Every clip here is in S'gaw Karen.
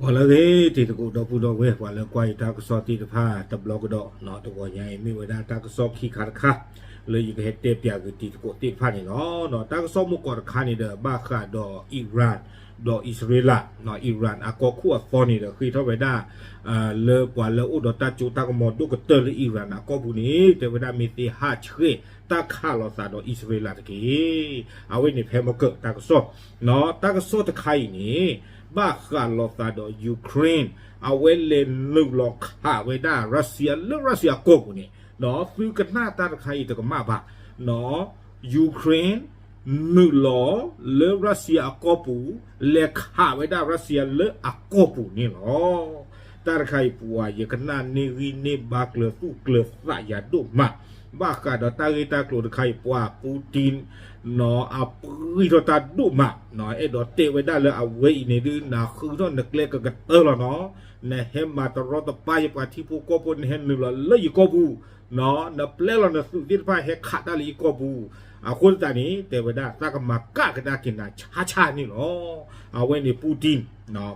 အိၣ်လၢအဂ့ၤ တံၤသကိးဒီပုၢ်ဒီဝဲၢ် ပှၤလၢကွၢ်ယတၢ်ကစီၣ်သ့ၣ်တဖၣ်တဘျီကဒီး, တဂီၤညါအံၤမ့ၢ်ဝဲဒၣ်တၢ်ကစီၣ်ခံခါတခါ လၢယကဟဲတဲပၠးဂ့ၤတံၤသကိးသ့ၣ်တဖၣ်န့ၣ်လီၤ. တၢ်ကစီၣ်မုၢ်ကီးတခါန့ၣ်ဒီး ဘၣ်ဃးဒီး Iran ဒီးအံၣ်စရ့လး, Iran အကီၢ်ခိၣ်အသီန့ၣ်ဒီး ဃ့ထီၣ်ဝဲဒၣ် လၢပှၤလၢအိၣ်ဒီးတၢ်ကၠိတၢ်ကမီၤဒိၣ်ကတၢၢ်လၢ Iran အကီၢ်ပူၤန့ၣ် တဲဝဲဒၣ်မ့ၢ်သ့ဟးဆှဲးတၢ်ခးလိာ်သးဒီးအံၣ်စရ့လးတက့ၢ်. အဝဲန့ၣ်ဖဲမကၢၢ်တၢ်ကစီၣ်, တၢ်ကစီၣ်တခါအံၤန့ၣ် ဘၣ်ဃးလိာ်သးဒီး Ukraine အဝဲလဲၤနုာ်လီၤခးဝဲဒၣ် Russia လၢ Russia အကီၢ်ပူၤန့ၣ်, သုကနၣ်တၢ်တခါအံၤတကမၣ်ဘၣ်, Ukraine နုာ်လီၤလၢ Russia အကီၢ်ပူၤ, လဲၤခးဝဲဒၣ် Russia လၢအကီၢ်ပူၤန့ၣ်လီၤ. တၢ်တခါအံၤပူၤ ယကနၣ်န့ၢ်ဂံၢ်န့ၢ်ဘါကျၢၤသူၣ်ကျၢၤသးယၤဒိၣ်မး, ဘၣ်ဃးဒီးတၢ်ဂ့ၢ်တၢ်ကျိၤတခါအံၤပူၤ Putin အပှံၢ်ထီၣ်တၢ်ဒိၣ်မး, အဲၣ်ဒိးတဲဝဲဒၣ်လၢအဝဲအံၤန့ၣ်ဒုး နဃုထီၣ်နကျဲကကတၢၢ်လီၤနီၤ, နဟဲမၤတရီတပါယပှၤထံဖိကီၢ်ဖိ နဟဲနုာ်လီၤလၢယကီၢ်ပူၤ, နပျဲလီၤနသုးသ့ၣ်တဖၣ်ဟဲခးတၢ်လၢယကီၢ်ပူၤ, အဃိသတးန့ၣ် တဲဝဲဒၣ် သးကမၤကၣ်ကဒါက့ၤနၤဆါဆါန့ၣ်လီၤ. အဝဲန့ၣ် Putin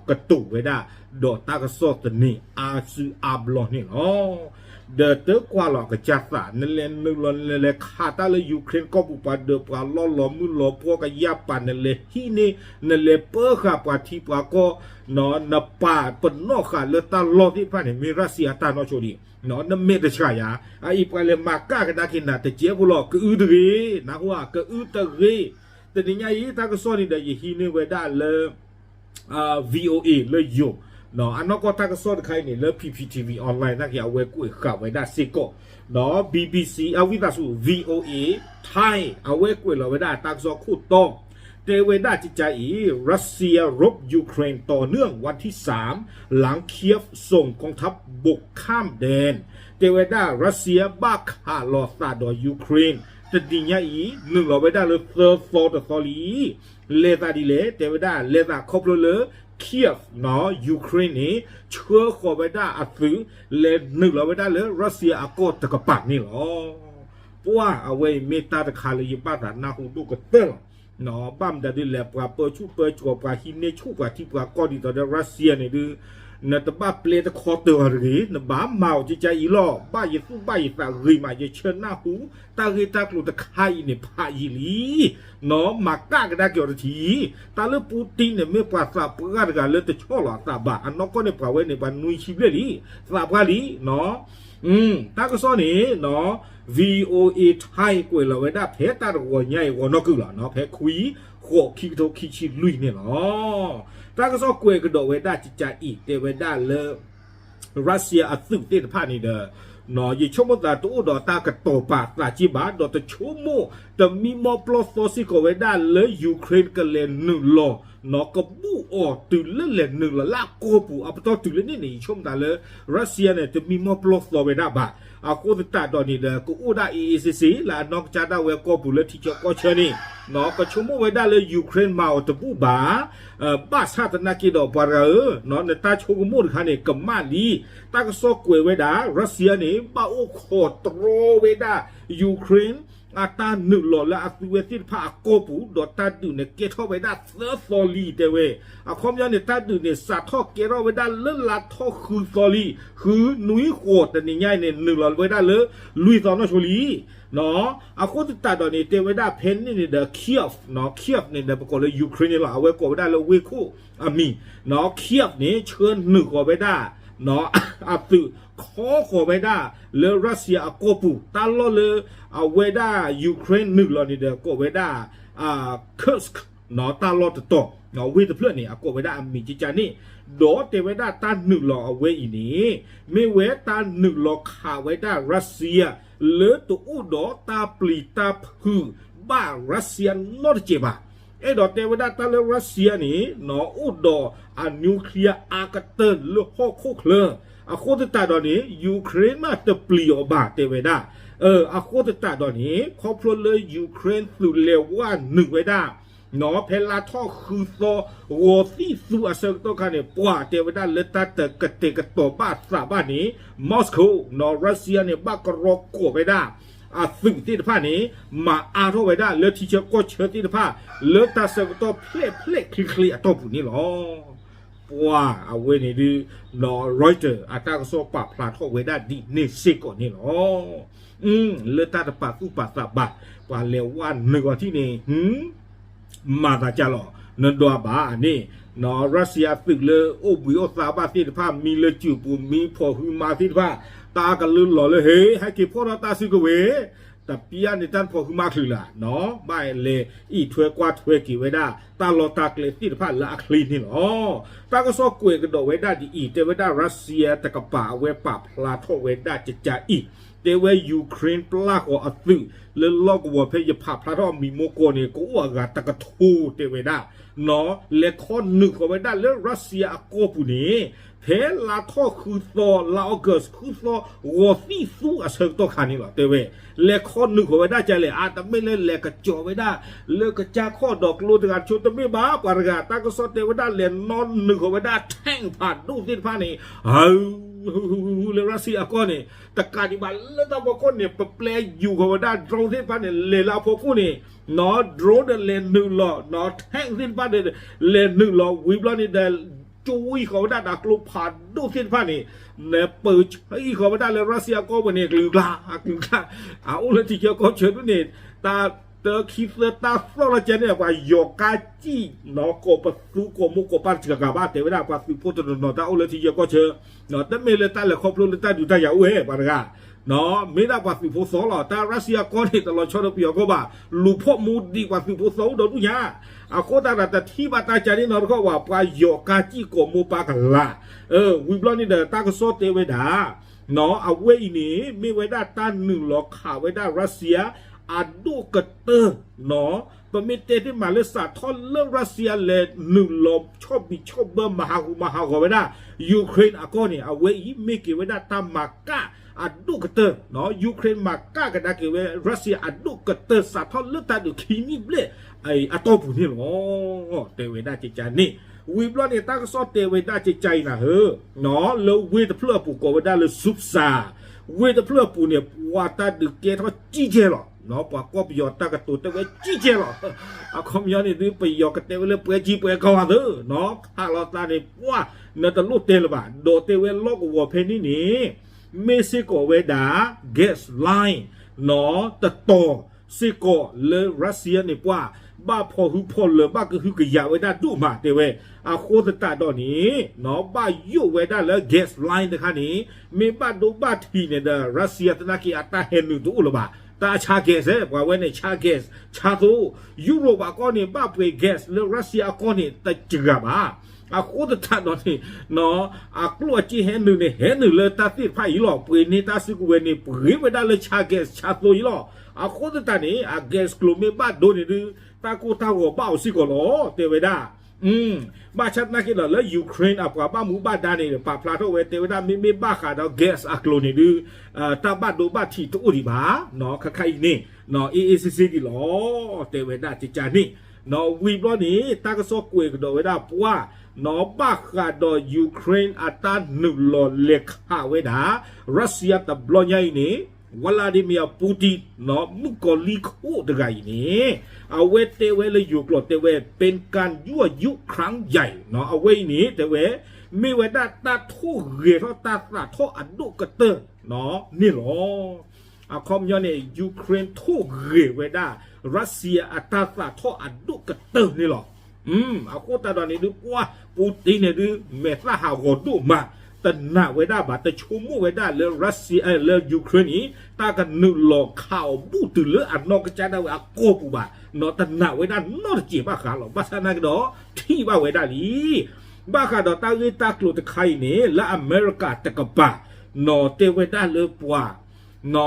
ကတိၤဝဲဒၣ် ဒီးတၢ်ကစီၣ်သန့ၤအါစုအါဘျီန့ၣ်လီၤ. ဒီးတကွၢ်လီၤအကစၢ်သး နလဲၤနုာ်လီၤ နလဲၤခးတၢ်လၢ Ukraine ကီၢ်ပူၤ ပှၤဒၢးပှၤလီၢ်လီၤမုၢ်လီၤပှီၢ်ကယၢ်ပာ် နလဲၤဟံးန့ၢ် နလဲၤပၢဃာ်ပှၤထံပှၤကီၢ်, နပာ်ပနီၣ်ဃာ်လၢတၢ်လီၢ်သ့ၣ်တဖၣ်န့ၣ် မ့ၢ် Russia အတၢ်နီၢ်ဆိလံ, နမဲာ်တဆှးယၤ, အအံၤပှၤလဲၤမၤကၣ်ကဒါက့ၤနၤတစဲးဖိလီၤ ကအုတဂ့ၤ, နၢ်ဟူဧါ ကအုတဂ့ၤ. တနံၤညါအံၤ တၢ်ကစီၣ်န့ၣ်ဒီး ယဟံးန့ၢ်ဝဲဒၣ်လၢ VOA လၢယိၤ, အနီၢ်ကီၢ်တၢ်ကစီၣ်တခါအံၤန့ၣ် လၢ P P T V Online နာ်က့ အဝဲကွဲးဃာ်ဝဲဒၣ်စ့ၢ်ကီး, ဒီး BBC အဝံသးစူၤ VOA Thai အဝဲကွဲးလီၤဝဲဒၣ်တၢ်ကစီၣ်ခိၣ်တီ, တဲဝဲဒၣ်ကကါအံၤ Russia ရူး Ukraine ต่อเนื่องวันที่สาม หลัง Kyiv ส่งกองทัพบุกข้ามแดน တဲဝဲဒၣ် Russia ဘၣ်ခးလိာ်သးဒီး Ukraine တနံၤညါအံၤ နုာ်လီၤဝဲဒၣ်လၢသၢသီတသီလံ လဲၤသးဒ်လဲၣ် တဲဝဲဒၣ် လဲၤသးခီဖျိလၢ Kyiv နီၤ Ukraine န့ၣ် ဆှၢဃီၤဝဲဒၣ်အသုး လဲၤနုာ်လီၤဝဲဒၣ်လၢ Russia အကီၢ်တကပၤန့ၣ်လီၤ. ပှၢ်အဝဲအံၤမ့ၢ်တၢ်တခါလၢယဘၣ်သးနၢ်ဟူဒိၣ်ကတၢၢ်လီၤ. ဘၣ်မတၤဒ်လဲၣ် ပှၤပၢဆူၣ်ပၢစိး ပှၤဟံးန့ၢ်ဆူၣ်ပှၤထံပှၤကီၢ်ဒ်သိးဒီး Russia န့ၣ်ဒုး နတဘၣ်ပျဲတခီတၢၤအီၤတဂ့ၤ, နဘၣ်မၤအီၤကကါအံၤလီၤ. ဘၣ်ယသူၣ်ဘၣ်ယသးဂ့ၤမး ယဆၢနၢ်ဟူ တၢ်ဂ့ၢ်တၢ်ကျိၤတခါအံၤန့ၣ် ဖးယံာ်လံ နီၤ မၤကၣ်ကဒါက့ၤအီၤတထံၣ်, တၢ်လၢ Putin န့ၣ် မ့ၢ်ပှၤသးပှၢ်တဂၤလၢတဆီၣ်လီၤအသးဘၣ်, အနီၢ်ကီၢ်န့ၣ် ပှၤဝဲန့ၣ် ပှၤနွံဆံဘျဲၣ်လံ, သးပှၢ်လံ, တၢ်ကစီၣ်န့ၣ် VOA Thai ကွဲးလီၤဝဲဒၣ်ဖဲတၢ်တဂီၤညါအံၤ ဂီၤနီၢ်ကုၢ်လီၤ, ဖဲခွံ ဃိး ခံကထိခံဆံလွံၢ်န့ၣ်လီၤ. တၢ်ကစီၣ်ကွဲးကဒီးဝဲဒၣ်ကကါအံၤ တဲဝဲဒၣ်လၢ Russia အသုးသ့ၣ်တဖၣ်န့ၣ်ဒီး ယဆိကမိၣ်သးတအိၣ်ဒီးတၢ်ကတီၤပာ်သးက့ဘၣ်, ဒီးတဆိကမိၣ်တမံမီၢ်ပျီသီစ့ၢ်ကီးဝဲဒၣ်လၢ Ukraine ကလဲၤနုာ်လီၤ, နီၤ ကဘူၣ်အီၤတုၤလၢလဲၤနုာ်လီၤလၢအကီၢ်ပူၤ အပတီၢ်တုၤလၢန့ၣ်န့ၣ် ယဆိကမိၣ်သးလၢ Russia န့ၣ် တမံမီၢ်ပျီသီဝဲဒၣ်ဘၣ်. အဃိသတးဒီးန့ၣ်ဒီး ကအိၣ်ဒၣ်အ့ၣ်အ့ၣ်စ့စ့ လၢအနီၢ်ကစၢ်ဒၣ်ဝဲကီၢ်ပူၤလၢထံဆၢကီၢ်ဆၢန့ၣ်, နီၤ ကဆိကမိၣ်ဝဲဒၣ်လၢ Ukraine မၤအီၤတဘူၣ်ဘၣ် ဘၣ်ဆၣ်သနာ်က့ဒီးပှၤတဂၤဧၢ, နတၢ်ဆိကမိၣ်တခါန့ၣ် ကမၣ်လံ. တၢ်ကစီၣ်ကွဲးဝဲဒၣ် Russia န့ၣ် ဘၣ်အိၣ်ခိးတြီဝဲဒၣ် Ukraine အတၢ်နုာ်လီၤလၢအသုးဝဲသ့ၣ်တဖၣ်အကီၢ်ပူၤ, ဒီးတၢ်ဒုးန့ၣ်ကဲထီၣ်ဝဲဒၣ်သၢသီလံတဲဝဲ. အခီပညီန့ၣ် တၢ်ဒုးန့ၣ် စးထီၣ်ကဲထီၣ်ဝဲဒၣ်လၢလါထီၣ်ဃုသီလံ, ဃုနွံဃိးတနံၤညါအံၤန့ၣ် နုာ်လီၤဝဲဒၣ်လၢလွံၢ်သီနီၢ်ဆိလံ. အဃိသတးဒီးန့ၣ် တဲဝဲဒၣ်ဖဲန့ၣ်န့ၣ်ဒီး Kyiv, Kyiv န့ၣ်ဒီးပကိးလၢ Ukraine န့ၣ်လီၤ, အဝဲကိးဝဲဒၣ်လၢဝ့ၢ်ခိၣ်အမံၤ, Kyiv န့ၣ် ဆှၢနုာ်ဃီၤဝဲဒၣ် အသုးခီဃီၤဝဲဒၣ်လၢ Russia အကီၢ်ပူၤ, တၢ်လီၢ်လၢအဝဲဒၣ် Ukraine နုာ်လီၤန့ၣ်ဒီး ကိးဝဲဒၣ် Kursk တၢ်လီၢ်တတီၤ, ဝ့ၢ်တဖျၢၣ်န့ၣ် အကိးဝဲဒၣ်အမံၤကကါန့ၣ်, ဒီးတဲဝဲဒၣ်တၢ်နုာ်လီၤအဝဲအံၤန့ၣ် မ့ၢ်ဝဲတၢ်နုာ်လီၤခးဝဲဒၣ် Russia လၢတအိၣ်ဒီးတၢ်ပျံၤတၢ်ဖုးဘၣ် Russia နီတစဲးဘၣ်. အဲၣ်ဒိးတဲဝဲဒၣ်တၢ်လၢ Russia န့ၣ် အိၣ်ဒီးအ nuclear အါကတၢၢ်လၢဟီၣ်ခိၣ်ချၢ, အဃိသတးဒီးန့ၣ် Ukraine မးတပျံၤအီၤဘၣ်တဲဝဲဒၣ်. အဃိသတးဒီးန့ၣ် ခီဖျိလၢ Ukraine သုးလဲၤဝဲနုာ်ဝဲဒၣ် နီၤ ဖဲလါထီၣ်ဃုသီ ဂီၤသံၣ်သူအဆၢကတီၢ်ခါန့ၣ် ပှၤတဲဝဲဒၣ်လၢတၢ်တကတဲာ်ကတီၤဘၣ်သးဘၣ်န့ၣ် Moscow နီၤ Russia န့ၣ် ဘၣ်ကရီကိးဝဲဒၣ် အသုးသ့ၣ်တဖၣ်န့ၣ် မၤအါထီၣ်ဝဲဒၣ်လၢထံဆၢကီၢ်ဆၢသ့ၣ်တဖၣ် လၢတၢ်ဆၢကတီၢ်ဖျဲၣ်ဖျဲၣ်ချ့ချ့အတီၢ်ပူၤန့ၣ်လီၤ. ပှၤအဝဲန့ၣ်ဒုး Reuters အတၢ်ကစီၣ်ပာ်ဖျါထီၣ်ဝဲဒၣ်ဒ်န့ၣ်စ့ၢ်ကီးန့ၣ်လီၤ. လၢတၢ်တပာ်သူၣ်ပာ်သးဘၣ် ပှၤလဲၤဝဲနုာ်အီၤထံၣ်န့ၣ် မၤသးကၢ်လီၤ နဒွးဘၣ်န့ၣ် Russia သုးလၢအိၣ်ဘှံးအိၣ်သါဘၣ်သ့ၣ်တဖၣ် မံလၢစူၢ်ပူၤ မံဖီၣ်ဟုမါသ့ၣ်တဖၣ် တၢ်ကလုၢ်လီၤလၢဟ့ ဟဲက့ၤဖီၣ်ထီၣ်တၢ်စုကဝဲၤ တပျၢ်န့ၣ်တၢ်ဖီၣ်ဟုမါချုးလၢ် ဘၣ်လဲၤအံးထွဲကွၢ်ထွဲက့ၤဝဲဒၣ် တၢ်လီၢ်တၢ်ကျဲသ့ၣ်တဖၣ်လၢအချ့န့ၣ်လီၤ. တၢ်ကစီၣ်ကွဲးကဒီးဝဲဒၣ်ဒ်အံၤ တဲဝဲဒၣ် Russia တကပၤအဝဲပာ်ဖျါထီၣ်ဝဲဒၣ်ကကါအံၤ တဲဝဲ Ukraine ပျၢ်ဃီၤအသုး လၢလီၢ်ကဝီၤဖဲယဖးဖျါထီၣ်အမံၤမိၢ်ကီၢ်န့ၣ် ကအိၣ်အဂၤတကထိတဲဝဲဒၣ် လဲၤခီနုာ်ဃီၤဝဲဒၣ်လၢ Russia အကီၢ်ပူၤန့ၣ် ဖဲလါထီၣ်ဃုသီ လါ August ဃုသီ ဂီၤသံၣ်သူအဆၢကတီၢ်ခါန့ၣ်လီၤ တဲဝဲ လဲၤခီနုာ်ဃီၤဝဲဒၣ်ကလဲၣ် အတမ့ၢ်လၢလဲၤကစီၤဝဲဒၣ် လၢကစၢ်ခီၣ်ဒီးကျိတဂၤတဆိ တမ့ၢ်ဘၣ် ပှၤတဂၤ တၢ်ကစီၣ်တဲဝဲဒၣ် လဲၤနီနုာ်ဃီၤဝဲဒၣ် tank ဖးဒိၣ်သ့ၣ်တဖၣ်န့ၣ် ဟ လၢ Russia အကီၢ်န့ၣ် တကးဒံးဘၣ်လၢတၢ်ဖီခိၣ်န့ၣ် ပပျဲယူၤဃီၤဝဲဒၣ် drone သ့ၣ်တဖၣ်န့ၣ် လဲၤလၢအဖီခိၣ်န့ၣ် drone ဒီးလဲၤနုာ်လီၤ tank သ့ၣ်တဖၣ်န့ၣ် လဲၤနုာ်လီၤ ဝံၤဘျီန့ၣ်ဒီး ကၠိအံၤဃီၤဝဲဒၣ်တၢ်ကျိဖးဒိၣ်သ့ၣ်တဖၣ်န့ၣ် ပၢဆှၢအံၤဃီၤဝဲဒၣ်လၢ Russia အကီၢ်ပူၤန့ၣ် ကလုာ်ကျါ ကလုာ်ကျါ အအိၣ်လၢထံဆၢကီၢ်ဆၢဒ်န့ၣ် တၢ်တခံသၢတၢ်သီၣ်လီၤကဲန့ၣ် ပှၤယီၤကါစံၣ် ကိးပသူကိးမိၢ်ကိးပၢ်တစှၤဂၤဘၣ် တဲဝဲဒၣ်ပှၤသုးဖိတနီၤနီၤ တၢ်အိၣ်လၢထံဆၢကီၢ်ဆၢ တမ့ၢ်လၢတၢ်လဲၤခီဖျိလၢတၢ်ဒုးတၢ်ယၤအိၣ်ဝဲ ပှၤတဂၤ မ့ၢ်ဒၣ်ပှၤသုးဖိသီလီၤ တၢ် Russia အကီၢ်န့ၣ် တလီၤဆီဒီးပယီၤကီၢ်ဘၣ် လူၤဖီၣ်မူဒံးပှၤသုးဖိသီအိၣ်ဒီဒူၣ်ညါ အဃိသတးဒီးတထံၣ်ဘၣ်တၢ်ကါန့ၣ်နီတခီၣ်ဘၣ် ပှၤယီၤကါစံၣ်ကိးမိၢ်ပၢ်ကလာ် ဝံၤဘျီန့ၣ်ဒီးတၢ်ကစီၣ်တဲဝဲဒၣ် အဝဲအံၤန့ၣ် မ့ၢ်ဝဲဒၣ်တၢ်နုာ်လီၤခးဝဲဒၣ် Russia အဒိၣ်ကတၢၢ် ပမ့ၢ်တဲသ့မးလၢစးထီၣ်လၢ Russia လဲၤနုာ်လီၤဆီၣ်ဘံးဆီၣ်ဘၢမၤဟးဂူာ်မၤဟးဂီၤဝဲဒၣ် Ukraine အကီၢ်န့ၣ် အဝဲအံၤမ့ၢ်က့ၤဝဲဒၣ်တၢ်မၤကၣ်အဒိၣ်ကတၢၢ် Ukraine မၤကၣ်ကဒါက့ၤဝဲ Russia အဒိၣ်ကတၢၢ် စးထီၣ်လၢတၢ်ဒုးခံနံၣ်ဘျဲၣ်အတီၢ်ပူၤန့ၣ်လီၤ တဲဝဲဒၣ်ကကါန့ၣ် ဝံၤဘျီန့ၣ် တၢ်ကစီၣ်တဲဝဲဒၣ်ကကါအံၤနၤဧၢ လၢဝ့ၢ်တဖျၢၣ်အပူၤကိးဝဲဒၣ်လၢ Sudzha ဝ့ၢ်တဖျၢၣ်အပူၤန့ၣ် ပှၤတၢ်ဒုးကဲထီၣ်ကံၢ်ကဲလီၤ ပှၤကီၢ်ပယီၤတၢ်ကတိၤတဲဝဲကံၢ်ကဲလီၤ အခီပညီန့ၣ်ဒုး ပယီၤကတဲဝဲလၢပှဲၤကံၢ်ပှဲၤကီၢ်အသိး ခးလီၤသးန့ၣ် ပှၤ နတလိၣ်တဲလၢၤဘၣ် ဒီးတဲဝဲလီၢ်ကဝီၤဖဲန့ၣ်န့ၣ် မ့ၢ်စ့ၢ်ကီးဝဲဒၣ် gas line တတီၤစ့ၢ်ကီးလၢ Russia န့ၣ် ပှၤဘၣ်ဖီၣ်ဟုဖီၣ်လၢာ် ဘၣ်ကဟုကယာ်ဝဲဒၣ်ဒိၣ်မး တဲဝဲ အဃိသတးဒီးန့ၣ် ဘၣ်ယိၣ်ဝဲဒၣ်လၢ gas line တခါန့ၣ် မ့ၢ်ဘၣ်ဒိဘၣ်ထံးန့ၣ်ဒီး Russia သနာ်က့အတၢ်ဟဲနုာ်တအိၣ်လၢၤဘၣ် တၢ်ဆါ gas ပှၤဝဲန့ၣ် ဆါ gas ဆါသိ ယူရိၣ်ပှၤကီၢ်န့ၣ် ဘၣ်ပှ့ၤ gas လၢ Russia အကီၢ်န့ၣ် တစှၤဘၣ် အဃိသတးဒီးန့ၣ် အကျိၣ်အစ့ဟဲနုာ်န့ၣ် ဟဲနုာ်လၢတၢ်သ့ၣ်တဖၣ်အံၤလီၤ ပှ့ၤန့ၢ်တၢ်စုကဝဲၤန့ၣ် ပှ့ၤဝဲဒၣ်လၢဆါ gas ဆါသိအံၤလီၤ အဃိသတးန့ၣ် အ gas ကျိၤမ့ၢ်ဘၣ်ဒိန့ၣ်ဒုး တၢ်ကိၢ်တၢ်ဂီၤဘၣ်အိၣ်စ့ၢ်ကီးလီၤ တဲဝဲဒၣ် ဘၣ်ဆၣ်သနာ်က့ဒီးလၢ Ukraine အပှၤဘၣ်မူဘၣ်ဒါန့ၣ် ပာ်ဖျါထီၣ်ဝဲ တဲဝဲဒၣ်မ့မ့ၢ်ဘၣ်ဃးဒီး gas အကျိၤန့ၣ်ဒုး တၢ်ဘၣ်ဒိဘၣ်ထံးတအိၣ်ဒံးဘၣ် ခါခါအံၤန့ၣ် အ့ၣ်အ့ၣ်စ့စ့ဒံးလီၤ တဲဝဲဒၣ်ကကါန့ၣ် ဝံၤဘျီန့ၣ် တၢ်ကစီၣ်ကွဲးကဒီးဝဲဒၣ်ပှၤ ဘၣ်ဃးဒီး Ukraine အတၢ်နုာ်လီၤလဲၤခးဝဲဒၣ် Russia တဘျီညါအံၤန့ၣ် Vladimir Putin မုၣ်ကီၤလံၢ်ခိၣ်တဂၤအံၤန့ၣ် အဝဲတဲဝဲလၢယိၤကျိာ်တဲဝဲ เป็นการยั่วยุครั้งใหญ่ အဝဲအံၤန့ၣ် တဲဝဲ မ့ၢ်ဝဲဒၣ်တၢ်ထိၣ်ဂဲၤထီၣ်တၢ်သးထီၣ်အဒိၣ်ကတၢၢ်န့ၣ်လီၤ အခီပညီန့ၣ် Ukraine ထိၣ်ဂဲၤဝဲဒၣ် Russia အတၢ်သးထီၣ်အဒိၣ်ကတၢၢ်န့ၣ်လီၤ အဃိသတးဒီးန့ၣ်ဒုး ပှၤ Putin န့ၣ်ဒုး မဲာ်သၣ်ဟးဂီၤဒိၣ်မး တနာ်ဝဲဒၣ်ဘၣ် တဆိကမိၣ်ဝဲဒၣ်လၢ Russia လၢ Ukraine အံၤ တၢ်ကနုာ်လီၤခးအီၤဘူၣ်တုၤလၢအနီၢ်ကစၢ်ဒၣ်ဝဲအကီၢ်ပူၤဘၣ် တနာ်ဝဲဒၣ်နီတစဲးဘၣ်ဃးလီၤ ဘၣ်ဆၣ်သနာ်က့ဒီး ထံၣ်ဘၣ်ဝဲဒၣ်လံ ဘၣ်ဃးဒီးတၢ်ဂ့ၢ်တၢ်ကျိၤတခါအံၤန့ၣ် လၢအမဲရကၤတကပၤ တဲဝဲဒၣ်လၢပှၤ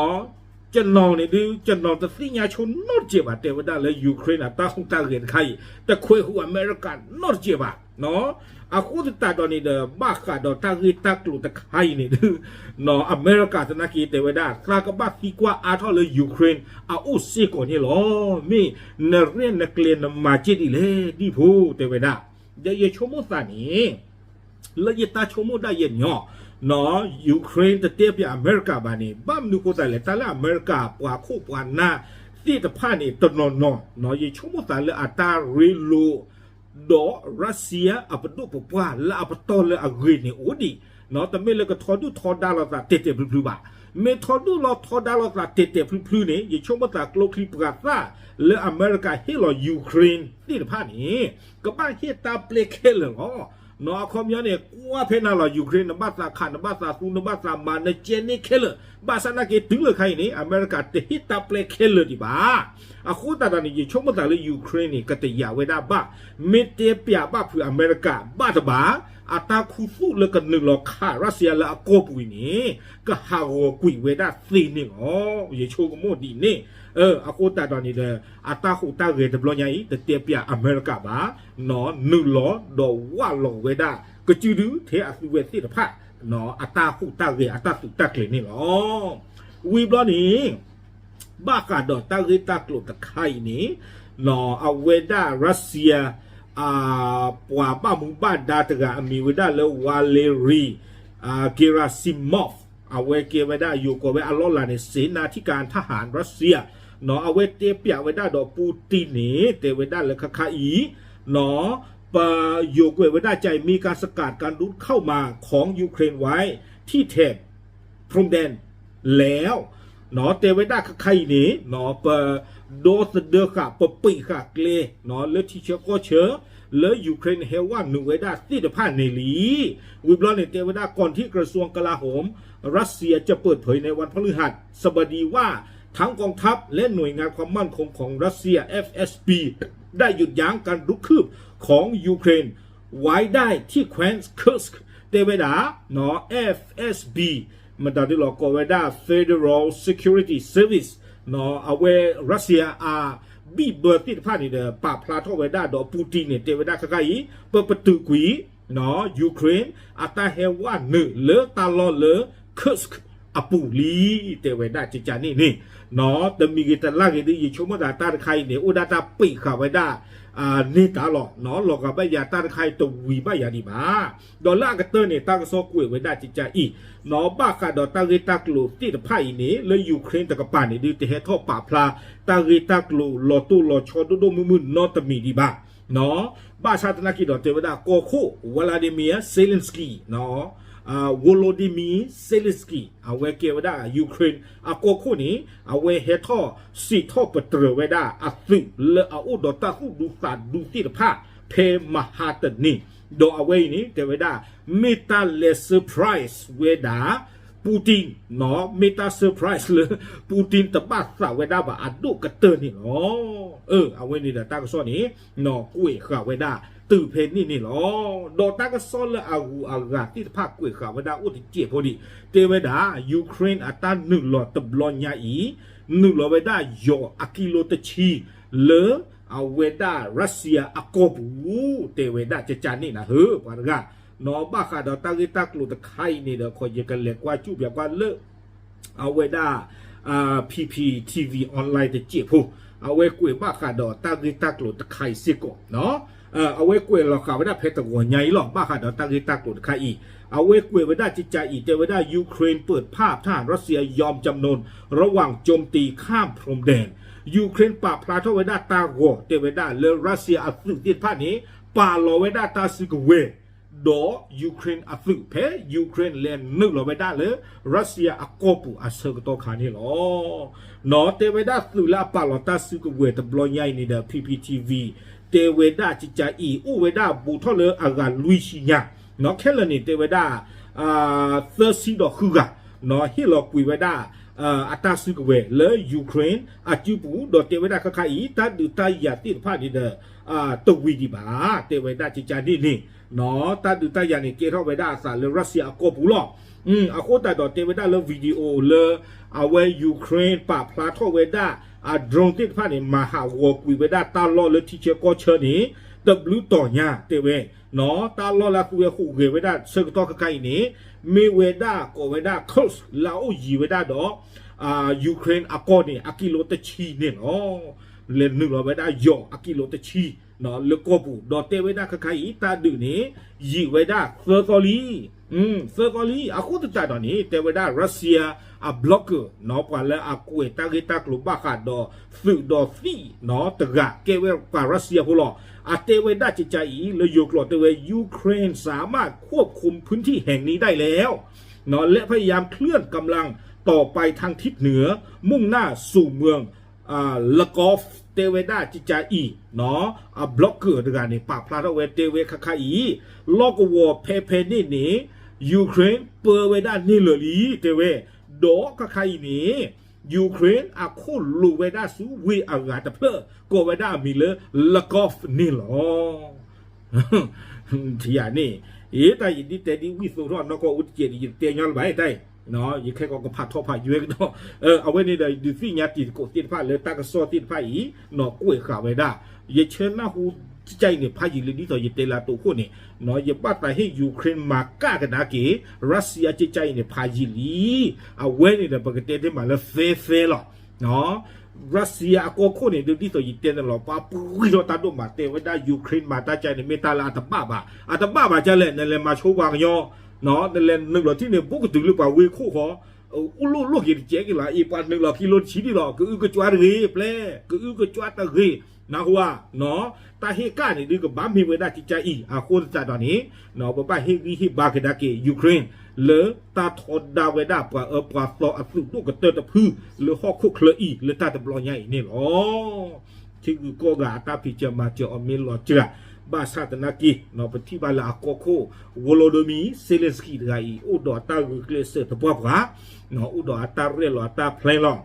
ကျွန်တော်န့ၣ်ဒုး ကျွန်တော်တသ့ၣ်ညါဆိနီတစဲးဘၣ် တဲဝဲဒၣ်လၢ Ukraine အတၢ်ဟူးတၢ်ဂဲၤတခါအံၤ တခွဲးဟူးအမဲရကၤနီတစဲးဘၣ် အဃိသတးဒီးန့ၣ်ဒီး ဘၣ်ဃးဒီးတၢ်ဂ့ၢ်တၢ်ကျိၤတခါအံၤန့ၣ်ဒုး အမဲရကၤသနာ်က့တဲဝဲဒၣ် သးကဘၣ်သံကွၢ်အါထီၣ်လၢ Ukraine အအိၣ်စ့ၢ်ကီးန့ၣ်လီၤ. မ့ၢ်နရဲၣ်နကျဲၤနမၤက့ဒ်လဲၣ် ဒ်ဖိတဲဝဲဒၣ်. ဒီးယဆိကမိၣ်သးန့ၣ် လၢယတၢ်ဆိကမိၣ်ဒၣ်ယဲန့ၣ် Ukraine တတဲပၠးအမဲရကၤဘၣ်န့ၣ် ဘၣ်မနုၤဃိသးလဲၣ် တၢ်လၢအမဲရကၤပှၤခိၣ်ပှၤနၢ်သ့ၣ်တဖၣ်န့ၣ် တနီၤနီၤ ယဆိကမိၣ်သးလၢအတၢ်ရ့လိာ် ဒီးရၢၡီယါအပဒိၣ်ပပှၢ်လၢအပတီၢ်လၢအဂ့ၤန့ၣ်အိၣ်ဒံး, တမ့ၢ်လၢကထီဒုၣ်ထီဒါလိာ်သးတဲာ်တဲာ်ဖျုးဖျုးဘၣ်. မ့ၢ်ထီဒုၣ်လီၤထီဒါလိာ်သးတဲာ်တဲာ်ဖျုးဖျုးန့ၣ် ယဆိကမိၣ်သးကျိချံပှၤသၣ်လၢအမဲရကၤဟ့ၣ်လီၤ Ukraine သ့ၣ်တဖၣ်န့ၣ် ကဘၣ်ဟ့ၣ်တၢ်ပျဲခဲလၢာ်လီၤ. အခီပညီန့ၣ် ကွၢ်ဖဲနၤလီၤ Ukraine နဘၣ်သးခး နဘၣ်သးသူ နဘၣ်သးမၤ နကဲန့ၣ်ခဲလၢာ်, ဘၣ်ဆၣ်နာ်က့တုၤလၢခါအံၤန့ၣ် အမဲရကၤတဟ့ၣ်တၢ်ပျဲခဲလၢာ်ဒံးဘၣ်. အဃိသတးဒီးန့ၣ် ယဆိကမိၣ်သးလၢ Ukraine န့ၣ် ကတယာ်ဝဲဒၣ်ဘၣ်, မ့ၢ်တဲပျးဘၣ်ဖုးအမဲရကၤဘၣ်တဘၣ်, အတၢ်ခူသူၣ်လၢကနုာ်လီၤခးရၢၡီယါလၢအကီၢ်ပူၤအံၤန့ၣ် ကဟးဂီၤကွံာ်ဝဲဒၣ်သ့န့ၣ်လီၤ. ယဆိကမိၣ်ဒ်န့ၣ်, အဃိသတးဒီးန့ၣ်ဒီး အတၢ်ဟူးတၢ်ဂဲၤတဘျီညါအံၤ တတဲပျးအမဲရကၤဘၣ်, နုာ်လီၤဒီးဝးလီၤဝဲဒၣ် ကစုဒုထဲအသုဝဲသ့ၣ်တဖၣ် အတၢ်ဟူးတၢ်ဂဲၤအတၢ်သုးတၢ်ကျဲၤန့ၣ်လီၤ. ဝံၤဘျီန့ၣ် ဘၣ်ဃးဒီးတၢ်ဂ့ၢ်တၢ်ကျိၤတခါအံၤန့ၣ်, အဝဲဒၣ်ရၢၡီယါ ပှၤဘၣ်မူဘၣ်ဒါတဂၤအမံၤဝဲဒၣ်လၢ Valery Gerasimov, အဝဲကဲဝဲဒၣ်ယိၤကိးဝဲအလီၢ်လၤန့ၣ် เสนาธิการทหารรัสเซีย အဝဲတဲပျးဝဲဒၣ်ဒီး Putin န့ၣ် တဲဝဲဒၣ်လၢခါခါအံၤ ပယိၤကွဲးဝဲဒၣ် จะมีการสกัดกั้นการรุกเข้ามาของ Ukraine ไว้ที่แถบพรมแดนแล้ว တဲဝဲဒၣ်ခါခါအံၤန့ၣ် ပဒီသဒၢဃာ် ပပံာ်ဃာ်ကျဲ လၢထံဆၢကီၢ်ဆၢ လၢ Ukraine ဟဲဝဲနုာ်ဝဲဒၣ်သ့ၣ်တဖၣ်န့ၣ်လံ. ဝံၤဘျီန့ၣ် တဲဝဲဒၣ် ก่อนที่กระทรวงกลาโหมรัสเซียจะเปิดเผยในวันพฤหัสบดีว่า ทั้งกองทัพและหน่วยงานความมั่นคงของรัสเซีย เอฟเอสบี ได้หยุดยั้งการรุกคืบของยูเครนไว้ได้ที่แคว้น Kursk တဲဝဲဒၣ် เอฟเอสบี မတၤဒ်လီၤကိးဝဲဒၣ် Federal Security Service အဝဲ ရၢၡီယါအဘံၣ်ဘၢသ့ၣ်တဖၣ်န့ၣ်ဒီး ပာ်ဖျါထီၣ်ဝဲဒၣ်ဒီး Putin န့ၣ် တဲဝဲဒၣ်ခါခါအံၤ ပပတုာ်ကွံာ် Ukraine အတၢ်ဟဲဝဲနုာ်လၢတၢ်လီၢ်လၢ Kursk အပူၤလံ တဲဝဲဒၣ်ကကန့ၣ်န့ၣ်, တမံၤဂ့ၤတလၢ်ဂ့ၤဒီး ယဆိကမိၣ်သးတၢ်တခါအံၤန့ၣ် အိၣ်ဒၣ်တၢ်ပံာ်ဃာ်ဝဲဒၣ် န့ၢ်တၢ်လီၤ. လီၤဂာ်ဘၣ်ယၤတၢ်တခါအံၤတဝံၤဘၣ်ယၤဒံးဘၣ်. ဒီးလၢအကတၢၢ်န့ၣ် တၢ်ကစီၣ်ကွဲးဝဲဒၣ်ကကအံၤ ဘၣ်ဃးဒီးတၢ်ဂ့ၢ်တၢ်ကျိၤသ့ၣ်တဖၣ်အံၤန့ၣ် လၢ Ukraine တကပၤန့ၣ်ဒုး တဟဲထီၣ်ပာ်ဖျါ တၢ်ဂ့ၢ်တၢ်ကျိၤလီၤတိၢ်လီၤဆီဒိၣ်ဒိၣ်မုၢ်မုၢ်နီတမံၤဒံးဘၣ်. ဘၣ်ဆၣ်သနာ်က့ဒီးတဲဝဲဒၣ်ကီၢ်ခိၣ် Volodymyr Zelensky, Volodymyr Zelensky အဝဲကဲဝဲဒၣ် Ukraine အကီၢ်ခိၣ်န့ၣ် အဝဲဟဲထီၣ်စံးထီၣ်ပတြၢၤဝဲဒၣ်အသုးလၢအအိၣ်ဒီးတၢ်သူၣ်ဒူသးဒူသ့ၣ်တဖၣ် ဖဲမဟါတနံၤ, ဒီးအဝဲအံၤန့ၣ် တဲဝဲဒၣ် မ့ၢ်တၢ်လဲၤ surprise ဝဲဒၣ် Putin, မ့ၢ်တၢ် surprise လၢ Putin တဘၣ်သးဝဲဒၣ်ဘၣ်အဒိၣ်ကတၢၢ်န့ၣ်လီၤ. အဝဲန့ၣ်ဒီးတၢ်ကစီၣ်န့ၣ် ကွဲးဃာ်ဝဲဒၣ်တုၤဖဲန့ၣ်န့ၣ်လီၤ. ဒီးတၢ်ကစီၣ်လၢအဂုၤအဂၤသ့ၣ်တဖၣ်ကွဲးဃာ်ဝဲဒၣ်အိၣ်တစဲးဖိဒံး တဲဝဲဒၣ် Ukraine အတၢ်နုာ်လီၤတဘျီညါအံၤ နုာ်လီၤဝဲဒၣ်ယီၤအကံလိတဆံ လၢအဝဲဒၣ်ရၢၡီယါအကီၢ်ပူၤ တဲဝဲဒၣ်ကကန့ၣ်နၤဧၢ ပှၤတဂၤ ဘၣ်ဃးဒီးတၢ်ဂ့ၢ်တၢ်ကျိၤတခါအံၤန့ၣ်ဒီး ခီယကလဲၤကွၢ်စူၣ်ပၠးကွၢ်လၢ အဝဲဒၣ် PPTV online တစဲးဖိ အဝဲကွဲးဘၣ်ဃးဒီးတၢ်ဂ့ၢ်တၢ်ကျိၤတခါအံၤစ့ၢ်ကီး အဝဲကွဲးလီၤဃာ်ဝဲဒၣ်ဖဲတဂီၤညါအံၤလီၤ. ဘၣ်ဃးဒီးတၢ်ဂ့ၢ်တၢ်ကျိၤတခါအံၤ အဝဲကွဲးဝဲဒၣ်ကကအံၤ တဲဝဲဒၣ် Ukraine เปิดภาพทหารรัสเซียยอมจำนนระหว่างโจมตีข้ามพรมแดน Ukraine ပာ်ဖျါထီၣ်ဝဲဒၣ်တၢ်ဂီၤ တဲဝဲဒၣ်လၢရၢၡီယါအသုးသ့ၣ်တဖၣ်န့ၣ် ပာ်လီၤဝဲဒၣ်တၢ်စုကဝဲၤ ဒီး Ukraine အသုး ဖဲ Ukraine လဲၤနုာ်လီၤဝဲဒၣ်လၢ ရၢၡီယါအကီၢ်ပူၤအဆၢကတီၢ်ခါန့ၣ်လီၤ. တဲဝဲဒၣ်သုးလၢအပာ်လီၤတၢ်စုကဝဲၤတဘျီညါအံၤန့ၣ်ဒီး PPTV တဲဝဲဒၣ်ကကအံၤ အိၣ်ဝဲဒၣ်ဘူးထီၣ်လၢအဂၤလွံၢ်ဆံညါ ခဲလၢာ်န့ၣ် တဲဝဲဒၣ် သၢဆံဒီးဃုဂၤ ဟ့ၣ်လီၤကွံာ်ဝဲဒၣ် အတၢ်စုကဝဲၤလၢ Ukraine အစုပူၤ ဒီးတဲဝဲဒၣ်ခါခါအံၤ တၢ်ဒုးတၢ်ယၤသ့ၣ်တဖၣ်န့ၣ်ဒီး တဝံၤဒံးဘၣ် တဲဝဲဒၣ်ကကန့ၣ်န့ၣ် တၢ်ဒုးတၢ်ယၤန့ၣ် ကဲထီၣ်ဝဲဒၣ်အသးလၢရၢၡီယါအကီၢ်ပူၤလီၤ. အဃိသတးဒီးတဲဝဲဒၣ်လၢ video လၢ အဝဲ Ukraine ပာ်ဖျါထီၣ်ဝဲဒၣ် အ drone သ့ၣ်တဖၣ်န့ၣ် မၤဟးဂီၤကွံာ်ဝဲဒၣ်တၢ်လီၢ်လၢထံဆၢကီၢ်ဆၢန့ၣ် တဘျုးတီၤညါတဲဝဲ တၢ်လီၢ်လၢအသုဝဲဟူးဂဲၤဝဲဒၣ်ဆၢကတီၢ်ခါခါအံၤန့ၣ် မ့ၢ်ဝဲဒၣ်ကိးဝဲဒၣ် Kursk လၢအအိၣ်ယံၤဝဲဒၣ်ဒီး Ukraine အကီၢ်န့ၣ် အကံလိတဆံန့ၣ်လီၤ. လဲၤနုာ်လီၤဝဲဒၣ်ယီၤအကံလိတဆံ လၢကီၢ်ပူၤ ဒီးတဲဝဲဒၣ်ခါခါအံၤ တၢ်ဒုးန့ၣ် ယံာ်ဝဲဒၣ်သၢသီလံ သၢကီလံ အဃိသတးဒီးန့ၣ် တဲဝဲဒၣ် Russia အ blogger နီၤ ပှၤလၢအကွဲးတၢ်ဂ့ၢ်တၢ်ကျိၤဘၣ်ဃးဒီးသုးဒီးသံၣ်နီၤ တဂၤ ကဲဝဲပှၤ Russia ဖိလီၤ. အတဲဝဲဒၣ်ကကါအံၤ လၢယိၤကျိာ်တဲဝဲ Ukraine สามารถควบคุมพื้นที่แห่งนี้ได้แล้ว และพยายามเคลื่อนกำลังต่อไปทางทิศเหนือ มุ่งหน้าสู่เมือง Lakov တဲဝဲဒၣ်ကကါအံၤ အ blogger တဂၤန့ၣ် ပာ်ဖျါထီၣ်ဝဲတဲဝဲခါခါအံၤ လီၢ်ကဝီၤဖဲဖဲန့ၣ်န့ၣ် Ukraine ပၢဝဲဒၣ်န့ၢ်လၢာ်လံ တဲဝဲ ဒီးခါခါအံၤန့ၣ် Ukraine အခိၣ်လိာ်ဝဲဒၣ်ဆူဝ့ၢ်အဂၤတဖျၢၣ် ကိးဝဲဒၣ်အမံၤလၢ Lakov န့ၣ်လီၤ. ထံၣ်ယၤန့ၣ် အ့ တၢ်ယဒ်တဲဒ်ဝံၣ်သိးထီၣ်နီၢ်ကီၢ်အိၣ်တကဲးဒီး ယတဲညီလၢၤဘၣ် တၢ်အံၤ ယခဲကီးကဖးထီၣ်ဖးယွဲကဒီး အဝဲန့ၣ်ဒီး ဒုးသ့ၣ်ညါတံၤသကိးသ့ၣ်တဖၣ်လၢတၢ်ကစီၣ်သ့ၣ်တဖၣ်အံၤ နီၢ်ကွဲးဃာ်ဝဲဒၣ် ယဆၢနၢ်ဟူကကါအံၤန့ၣ် ဖးယံာ်လံ ဒ်သိးယတဲလၢအတိာ်ခိၣ်န့ၣ် ယဘၣ်သးဟ့ၣ် Ukraine မၤကၣ်ကဒါက့ၤ Russia ကကါအံၤန့ၣ် ဖးယံာ်လံ. အဝဲန့ၣ်ဒီး ပကတဲတ့ၢ်မးလၢ fair fair လီၤ. Russia အကီၢ်ခိၣ်န့ၣ် ဒ်သိးယတဲန့ၣ်လီၤ ပှၤပှံထီၣ်တၢ်ဒိၣ်မး တဲဝဲဒၣ် Ukraine မၤတၢ်ကါန့ၣ် မ့ၢ်တၢ်လၢအတဘၣ်ဘၣ် အတဘၣ်ဘၣ်ကလဲၣ် နလဲၤမၤဆိပှၤကညီ နလဲၤနုာ်လီၤထံၣ်န့ၣ် ဘူးကတုၤလၢပှၤဝ့ၢ်ခိၣ်ဃီ အိၣ်လိၣ်လိၣ်က့ၤတကဲးက့ၤလီၤ အ့ၣ်ပှၤနုာ်လီၤခံလိတဆံဒံးလီၤ ကအုကစွါတဂ့ၤ ပျဲ ကအုကစွါတဂ့ၤ နၢ်ဟူဧါ တၢ်ဟ့ၣ်ကၣ်န့ၣ်ဒုးကဘၣ်မ့ၢ်ဝဲဒၣ်ကကါအံၤ အဃိသတးဒီးန့ၣ် ပဘၣ်ဟ့ၣ်ဂံၢ်ဟ့ၣ်ဘါကဒါက့ၤ Ukraine လၢတၢ်ထီဒါဝဲဒၣ်ပှၤအၢပှၤသီအသုးဒိၣ်ကတၢၢ်တဖု လၢဟီၣ်ခိၣ်ချၢအံၤ လၢတၢ်တဘျီညါအံၤန့ၣ်လီၤ. ထံဂုၤကီၢ်ဂၤအတၢ်ဖံးစၢၤမၤစၢၤအီၤမ့ၢ်လီၤစှၤ ဘၣ်ဆၣ်သနာ်က့ ပထံၣ်ဘၣ်လၢအကီၢ်ခိၣ် Volodymyr Zelensky တဂၤအံၤ အိၣ်ဒီးအတၢ်ဂုာ်ကျဲးစၢးသပှၢ်ပှၢ် အိၣ်ဒီးအတၢ်ရဲၣ်လီၤအတၢ်ဖျဲလီၤ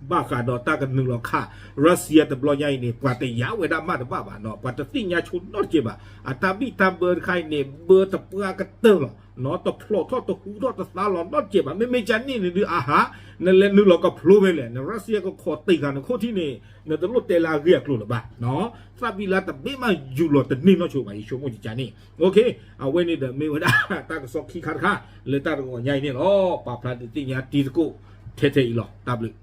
ဘၣ်ဃးဒီးတၢ်ကနုာ်လီၤခး Russia တဘျီညါအံၤန့ၣ် ပှၤတယာ်ဝဲဒၣ်မးတဘၣ်ဘၣ်နီၤ ပှၤတသ့ၣ်ညါဆိနီတကဲးဘၣ် အတၢ်ဘံၣ်တၢ်ဘၢတခါအံၤန့ၣ် ဘၢတပှၢ်ကတၢၢ်လီၤ တဖျိးထီၣ်တဟူထီၣ်တသါလီၤနီတကဲးဘၣ် မ့မ့ၢ်ကန့ၣ်န့ၣ်ဒုးအဟး နလဲၤနုာ်လီၤကဖျိဖဲလဲၣ် န Russia ကခိးတံၢ်ဃာ်နခိၣ်ထံၣ်န့ၣ် နတလိၣ်တဲလၢအဂ့ၢ်အကျိၤလၢၤဘၣ် သးဘံၣ်လၢတဘ့ၣ်မးယူၤလီၤတန့ၢ်နီၢ်ဆိဘၣ် ယဆိကမိၣ်ကကါန့ၣ် အဝဲန့ၣ်ဒီးမ့ၢ်ဝဲဒၣ်တၢ်ကစီၣ်ခံခါတခါ လၢတၢ်တဂီၤညါအံၤန့ၣ်လီၤ ပာ်ဖျါဒုးသ့ၣ်ညါတံၤသကိး ထဲထဲအံၤလီၤ တၢ်ဘျုး